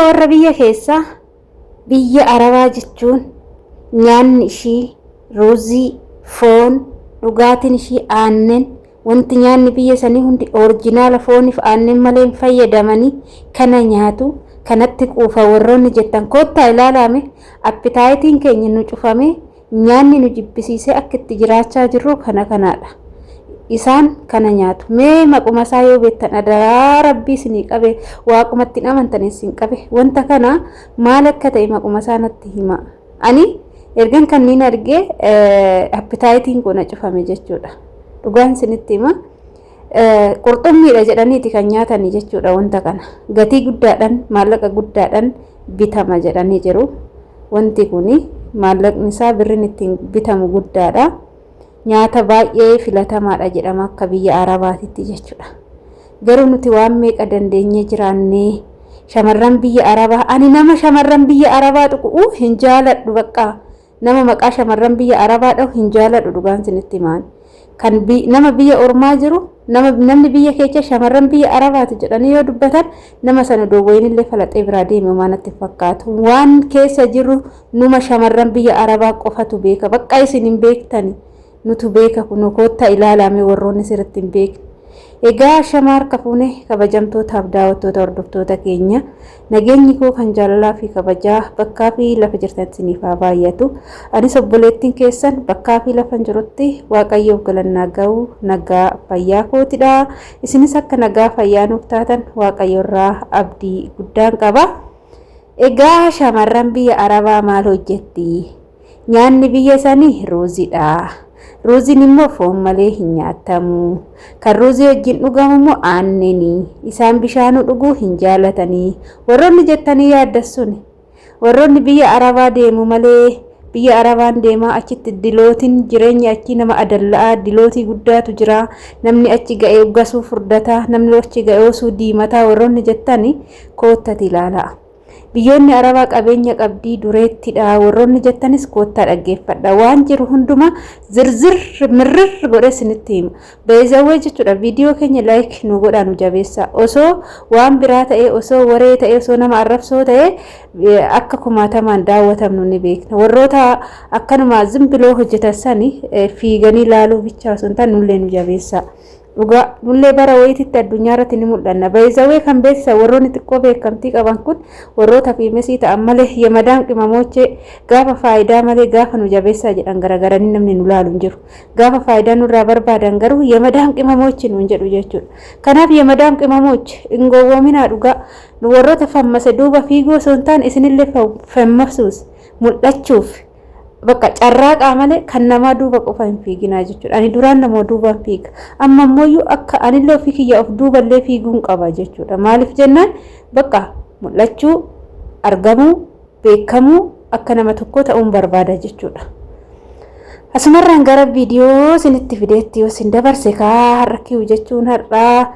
Warra biyya keessaa, biyya Arabaa jechuun nyaanni ishii ruuzii, foon, dhugaatiin ishii aannan, wanti nyaanni biyya sanii hundi oorjinaala, fooniif aannan malee hin fayyadamanii, kana nyaatu, kanatti quufa warroonni jettan koottaa ilaalaame. Appetite iin keenya nu cufame, nyaanni nu jibbisiisee akka itti jiraachaa jirru kana kanaadha. Isaan kana nyaatu. Mee maquma isaa yoo beektan, adaraa Rabbii isinii qabe, waaqumatti hin amantan isin qabe, wanta kana maal akka ta'e maquma isaa natti hima. Ani ergan kanneen argee appetite iin kun na cufame jechuudha. Dhugaan isinitti hima. Qurxummiidha jedhaniiti kan nyaatanii jechuudha wanta kana. Gatii guddaadhaan, maallaqa guddaadhaan bitama jedhanii jiru. Wanti kuni maallaqni isaa, birriin ittiin bitamu guddaadha. Nyaata baay'ee filatamaadha jedhama akka biyya Arabaatitti jechuudha. Garuu nuti waan meeqa dandeenyee jiraannee shamarran biyya Arabaa, ani nama shamarran biyya Arabaa tuqu hin jaaladhu, bakka nama maqaa shamarran biyya Arabaa dhahu hin jaaladhu, dhugaan isinitti himaan. Kan nama biyya ormaa jiru, nama namni biyya keessa shamarran biyya Arabaati jedhanii yoo dubbatan, nama sana doowwayin illee falaxee biraa deeme waan natti fakkaatu. Waan keessa jiru numa shamarran biyya Arabaa qofatu beeka. Bakka isin hin beektani, nutu beeka. Kun koottaa ilaalame warroonni sirriitti hin beekne. Egaa shama harka fuune, kabajamtootaaf daawwattoota, hordoftoota keenya, nageenyi koo kan jaalalaa fi kabajaa bakkaa fi lafa jirtan isiniif haa baay'atu. Anis obboleettiin keessan bakkaa fi lafa jirutti Waaqayyoof galannaa ga'u, nagaa fayyaa kootidha. Isinis akka nagaa fayyaa nuuf taatan Waaqayyo irraa abdii guddaan qaba. Egaa shamarran biyya Arabaa maal hojjetti? Nyaanni biyya sanii ruuziidha. Ruuziin immoo foon malee hin nyaatamu. Kan ruuzii wajjin dhugamu immoo aanneni. Isaan bishaanuu dhuguu hin jaalatanii. Warroonni jettanii yaaddan suni, warroonni biyya Arabaa deemu malee, biyya Arabaan deemaa, achitti dilootiin jireenya achii nama adalla'aa, dilootii guddaatu jira. Namni achi ga'ee gasuu furdataa, namni achi ga'ee osoo diimataa warroonni jettani koottati ilaalaa. Biyyoonni Arabaa qabeenya qabdii, dureettidha warroonni jettanis koottaa dhaggeeffadha. Waan jiru hundumaa zirzir mirrir godhee isinitti hima. Beezawwee jechuudha, viidiyoo keenya like nu godhaa, nu jabeessaa. Osoo waan biraa ta'ee, osoo waree ta'ee, osoo nama arrabsoo ta'ee, akka kumaatamaan daawwatamnu ni beekna. Warroota akkanuma zimbiloo hojjetan sani fiiganii laaluu bichaa osoo hin taane, nullee nu jabeessaa. Dhugaa nullee bara wayititti addunyaa irratti ni mul'anna. Beezawee kan beeksisan warroonni xiqqoo beekamtii qaban kun warroota famous ta'an malee, yemadaan qimamoochee gaafa faayidaa malee, gaafa nu jabeessaa jedhan garagaranii namni nu laalu hin jiru. Gaafa faayidaa nurraa barbaadan garuu yemadaan qimamoochi nuun jedhu jechuudha. Kanaaf yemadaan qimamoochi hin gowwoominaa, dhugaa nu warroota fammase duuba fiiguu osoo hin taane, isinillee fammasuus mul'achuuf bakka carraaqaa malee kan namaa duuba qofa hin fiiginaa jechuudha. Ani duraan nama duubaan fiiga. Amma ammoo akka anillee ofii kiyya of duuballee fiiguun qaba jechuudha. Maaliif jennaan, bakka mul'achuu, argamuu, beekamuu, akka nama tokkoo ta'uun barbaada jechuudha. Asumarraan gara viidiyoo isinitti fideetti yoo isin dabarse, kaa har'a kiyu jechuun har'aa,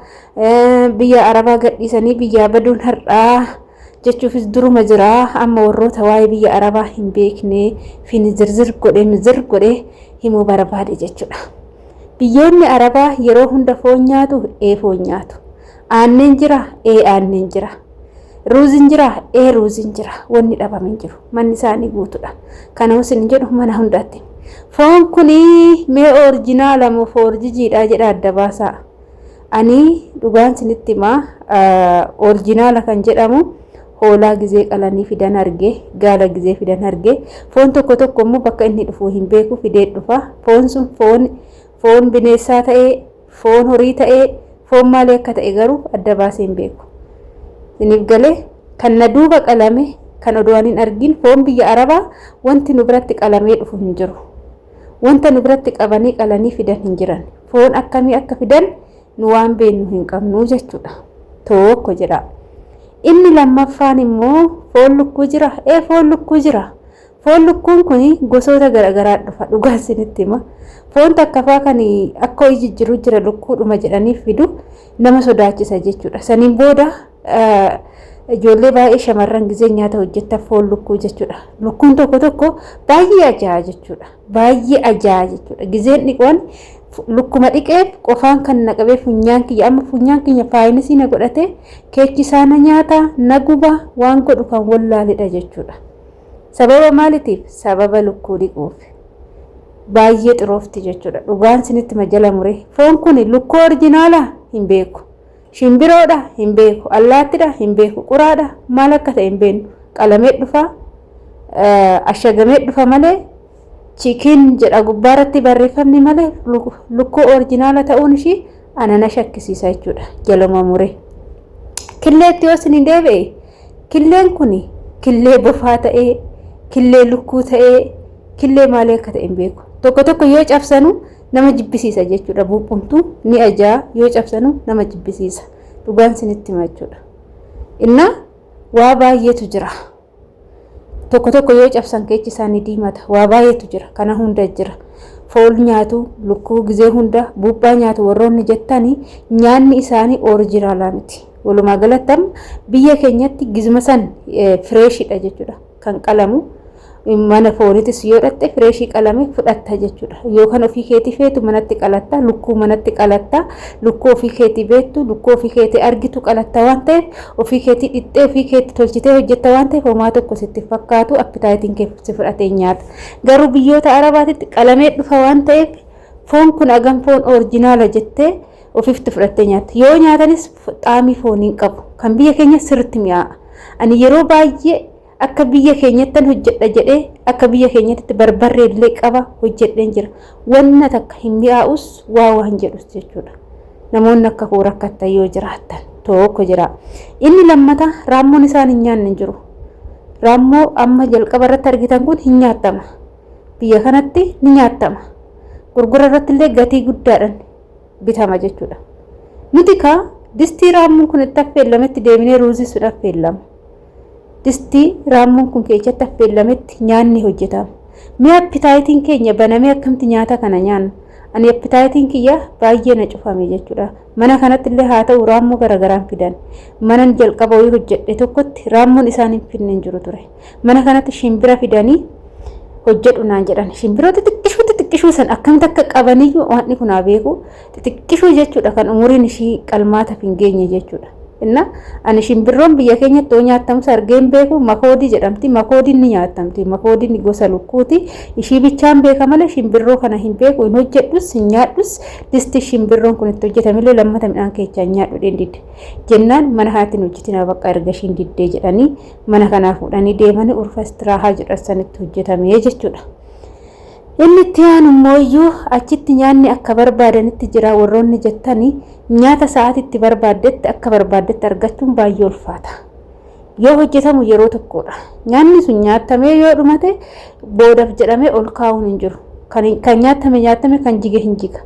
biyya Arabaa gadhiisanii biyyaa baduun har'aa jechuufis duruma jira. Amma warroota waa'ee biyya Arabaa hin beekne fin zirzir godhe mizir godhe himuu barbaade jechuudha. Biyyoonni Arabaa yeroo hunda foon nyaatu? Ee, foon nyaatu. Aannan jira? Ee, aannan jira. Ruuziin jira? Ee, ruuziin jira. Wanni dhabame hin jiru. Manni isaanii guutuudha. Kana isin jedhu mana hundaatti. Foon kuni mee original moo forjijiidha jedha adda baasaa. Ani dhugaan isinitti himaa, original kan jedhamu hoolaa gizee qalanii fidan arge, gaala gizee fidan arge. Foon tokko tokko immoo bakka inni dhufu hin beeku, fidee dhufa. Foon sun foon bineessaa ta'ee, foon horii ta'ee, foon maalii akka ta'e garuu adda baasee hin beeku. Isiniif galee? Kan na duuba qalame, kan odoo ani hin argin, foon biyya Arabaa wanti nu biratti qalamee dhufu hin jiru. Wanta nu biratti qabanii qalanii fidan hin jiran. Foon akkamii akka fidan nu waan beennu hin qabnu jechuudha. Tokko jedha. Inni lammaffaan immoo foon lukkuu jira? Ee, foon lukkuu jira. Foon lukkuun kun gosoota garaagaraa dhufa, dhugaan isinitti hima. Foon takkafaa kan akka hojii jijjiiruu jira, lukkuudhuma jedhanii fidu, nama sodaachisa jechuudha. Saniin booda ijoollee baay'ee, shamarran gizee nyaata hojjettan, foon lukkuu jechuudha. Lukkuun tokko tokko baay'ee ajaa'aa jechuudha. Baay'ee ajaa'aa jechuudha. Gizeen dhiqoon Lukkuma dhiqeef qofaan kan na qabee funyaan kiyya amma funyaan kiyya faayinisii na godhate keechi isaa na nyaata na guba waan godhu kan wallaalidha jechuudha. Sababa maaliitiif? Sababa lukkuu dhiquuf. Baay'ee xiroofti jechuudha. Dhugaan sinitti majala mure. Foon kun lukkuu orjinaalaa hin beeku. Shimbiroodha hin beeku. Allaattidha hin beeku. Quraadha maal akka ta'e hin beeknu. Qalamee dhufa ashagamee dhufa malee chicken jedha gubbaarratti barreeffamni malee lukkuu orjinaala ta'uun ishii ana na shakkisiisa jechuudha. Jaluma mure. Killeetti yoo isin deebi'e killeen kun killee bofaa ta'ee killee lukkuu ta'ee killee maalii akka ta'e hin beeku. Tokko tokko yoo cabsanu nama jibbisiisa jechuudha. Buuphumtuu ni ajaa yoo cabsanu nama jibbisiisa. Dhugaan isinitti hima jechuudha. Innaa waa baay'eetu jira. Tokko tokko yoo cabsan keechi isaanii diimata. Waa baay'eetu jira. Kana hunda jira. Foon nyaatu, lukkuu gizee hunda, buuphaa nyaatu warroonni jettani nyaanni isaanii orijinaalaa miti. Walumaa galatti amma biyya keenyatti gizuma san freshidha jechuudha. Kan qalamu mana foonitis yoo dhatte freshii qalame fudhatta jechuudha. Yookaan ofii keetii feetu manatti qalatta, lukkuu manatti qalatta, lukkuu ofii keetii beektu, lukkuu ofii keetii argitu qalatta waan ta'eef ofii keetii dhixxee ofii keetii tolchitee hojjetta waan ta'eef homaa tokko sitti fakkaatu appetiteiin kee si fudhatee nyaata. Garuu biyyoota Arabaatitti qalamee dhufa waan ta'eef foon kun agam foon orijinaala jettee ofiifti fudhattee nyaatta. Yoo nyaatanis xaamii foonii hin qabu. Kan biyya keenya sirriitti mi'aa'a. Ani yeroo baay'ee akka biyya keenyattan hojjedha jedhee akka biyya keenyatti barbarree illee qaba hojjedheen jira. Wanna takka hin mi'aa'us waa waan jedhus jechuudha. Namoonni akka koo rakkattan yoo jiraattan tokko jira. Inni lammataa raammoon isaan hin nyaanne hin jiru. Raammoo amma jalqaba irratti argitan kun hin nyaattama. Biyya kanatti ni nyaattama. Gurgura irratti illee gatii guddaadhaan bitama jechuudha. Nuti kaa distii raammoon kun itti affeellametti deebinee ruuzii sun affeellama. Distii raammoon kun keessatti affeellametti nyaanni hojjetama. Mee appetiteiin keenya banamee akkamti nyaata kana nyaanna? Ani appetiteiin kiyya baay'ee na cufame jechuudha. Mana kanatti illee haa ta'u raammoo garagaraan fidan. Manan jalqaba wayii hojjedhe tokkotti raammoon isaan hin fidne hin jiru ture. Mana kanatti shimbira fidanii hojjedhu naan jedhan. Shimbiroo xixiqqishuu xixiqqishuu san akkamitti akka qabaniyyuu waan kun haa beeku. Xixiqqishuu jechuudha kan umuriin ishii qalmaataaf hin geenye jechuudha. Inna ani shimbirroon biyya keenyatti yoo nyaattamus argee hin beeku makoodii jedhamti. Makoodiin ni nyaatamti. Makoodiin gosa lukkuuti. Ishii bichaan beeka malee shimbirroo kana hin beeku hin hojjedhus hin nyaadhus disti shimbirroon kun itti hojjetamillee lammata midhaan keessaa hin nyaadhu dindide. Jennaan mana kanatti hin hojjetinaa bakka erga ishiin diddee jedhanii mana kanaa fuudhanii deemanii urfa istiraahaa jedhan sanitti hojjetamee jechuudha. Inni itti aanu immoo iyyuu achitti nyaanni akka barbaadanitti jira warroonni jettanii nyaata sa'aatitti barbaaddetti akka barbaaddetti argachuun baay'ee ulfaata. Yoo hojjetamu yeroo tokkodha. Nyaanni sun nyaatamee yoo dhumate boodaaf jedhamee ol kaa'uun hin jiru. Kan nyaatame nyaatame kan jige hin jiga.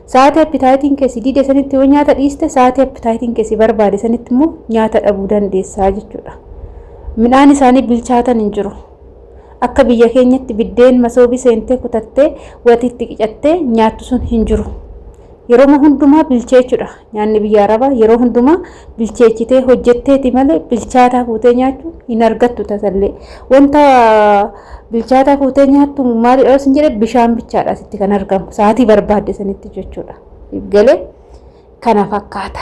Sa'aatii appetiteiin keessi dide sanitti yoo nyaata dhiiste sa'aatii appetiteiin keessi barbaade sanitti immoo nyaata dhabuu dandeessaa jechuudha. Midhaan isaanii bilchaatan hin jiru. Akka biyya keenyatti biddeen masoobii seentee kutattee waxiitti qicattee nyaattu sun hin jiru. Yeroo hundumaa bilcheechuudha. Nyaanni biyya Arabaa yeroo hundumaa bilcheechitee hojjetteeti malee bilchaataa fuutee nyaachuu hin argattu tasallee. Wanta bilchaataa fuutee nyaattu maalidha yoo sin jedhe bishaan bichaadha asitti kan argamu. Sa'aatii barbaadde sanitti jechuudha. Galee kana fakkaata.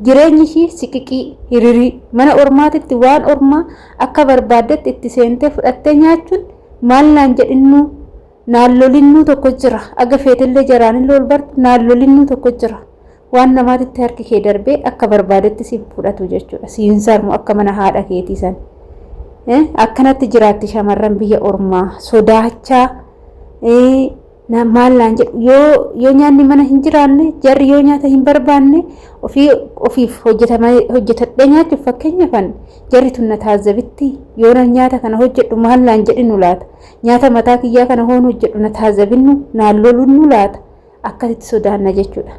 Jireenyi ishii siqiqii hiriirii mana ormaatitti waan ormaa akka barbaaddetti itti seentee fudhattee nyaachuun maal naan jedhinnuu naan lolinnuu tokko jira. Aga feetellee jaraanillee ol bartu naan lolinnuu tokko jira. Waan namaatitti harki kee darbee akka barbaadetti si fudhatu jechuudha. Siin sarmu akka mana haadha keetii san. Akkanatti jiraatti shamarran biyya ormaa sodaachaa maal naan jedhu yoo nyaanni mana hin jiraanne jarri yoo nyaata hin barbaanne ofii ofiif hojjetadhee nyaachuuf fakkeenyaaf jarri tun na taazzabitti yoo nyaata kana hojjedhu maal naan jedhinu laata nyaata mataa kiyyaa kana hoon hojjedhu na taazzabinnu naan lolunnu laata akkasitti sodaanna jechuudha.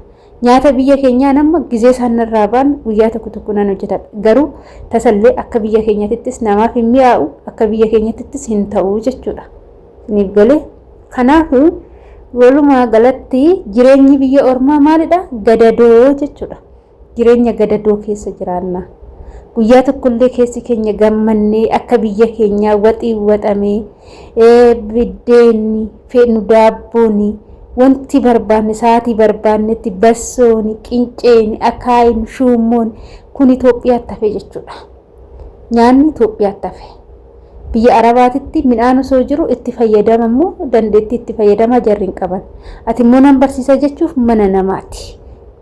Nyaata biyya keenyaa nama gizee isaan narraa ba'an guyyaa tokko tokko nan hojjetadha. Garuu tasallee akka biyya keenyatittis namaaf hin mi'aawu akka biyya keenyatittis hin ta'u jechuudha. Isiniif galee kanaafuu walumaa galatti jireenyi biyya ormaa maalidha? Gadadoo jechuudha. Jireenya gadadoo keessa jiraanna. Guyyaa tokkollee keessi keenya gammannee akka biyya keenyaa waxii waxamee biddeenni feenu daabbooni Wanti barbaanne sa'aatii barbaannetti bassooni, qinceeni, akaayiin, shuummoon kun Itoophiyaatti hafe jechuudha. Nyaanni Itoophiyaatti hafe. Biyya Arabaatitti midhaan osoo jiru itti fayyadama immoo dandeettii itti fayyadamaa jarri hin qaban. Ati immoo nan barsiisa jechuuf mana namaati.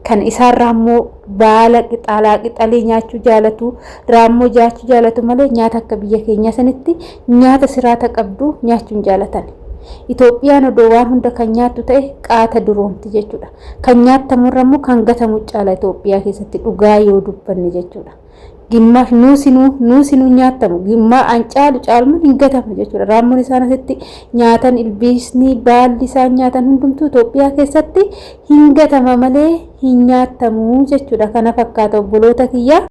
Kan isaan raammoo baala qixaalaa qixalii nyaachuu jaalatu, raammoo nyaachuu jaalatu malee nyaata akka biyya keenyaa sanitti nyaata siraata qabdu nyaachuu hin jaalatan. Itoophiyaan odoo waan hunda kan nyaattu ta'e qaata duroomti jechuudha. Kan nyaatamurra immoo kan gatamu caala Itoophiyaa keessatti dhugaa yoo dubbanne jechuudha. Gimmaaf nuusinuu nuusinuu nyaatamu gimmaa an caalu caalmuun hin gatama jechuudha. Raammoon isaan asitti nyaatan ilbiisni baalli isaan nyaatan hundumtuu Itoophiyaa keessatti hin gatama malee hin nyaatamu jechuudha. Kana fakkaata obboloota kiyya.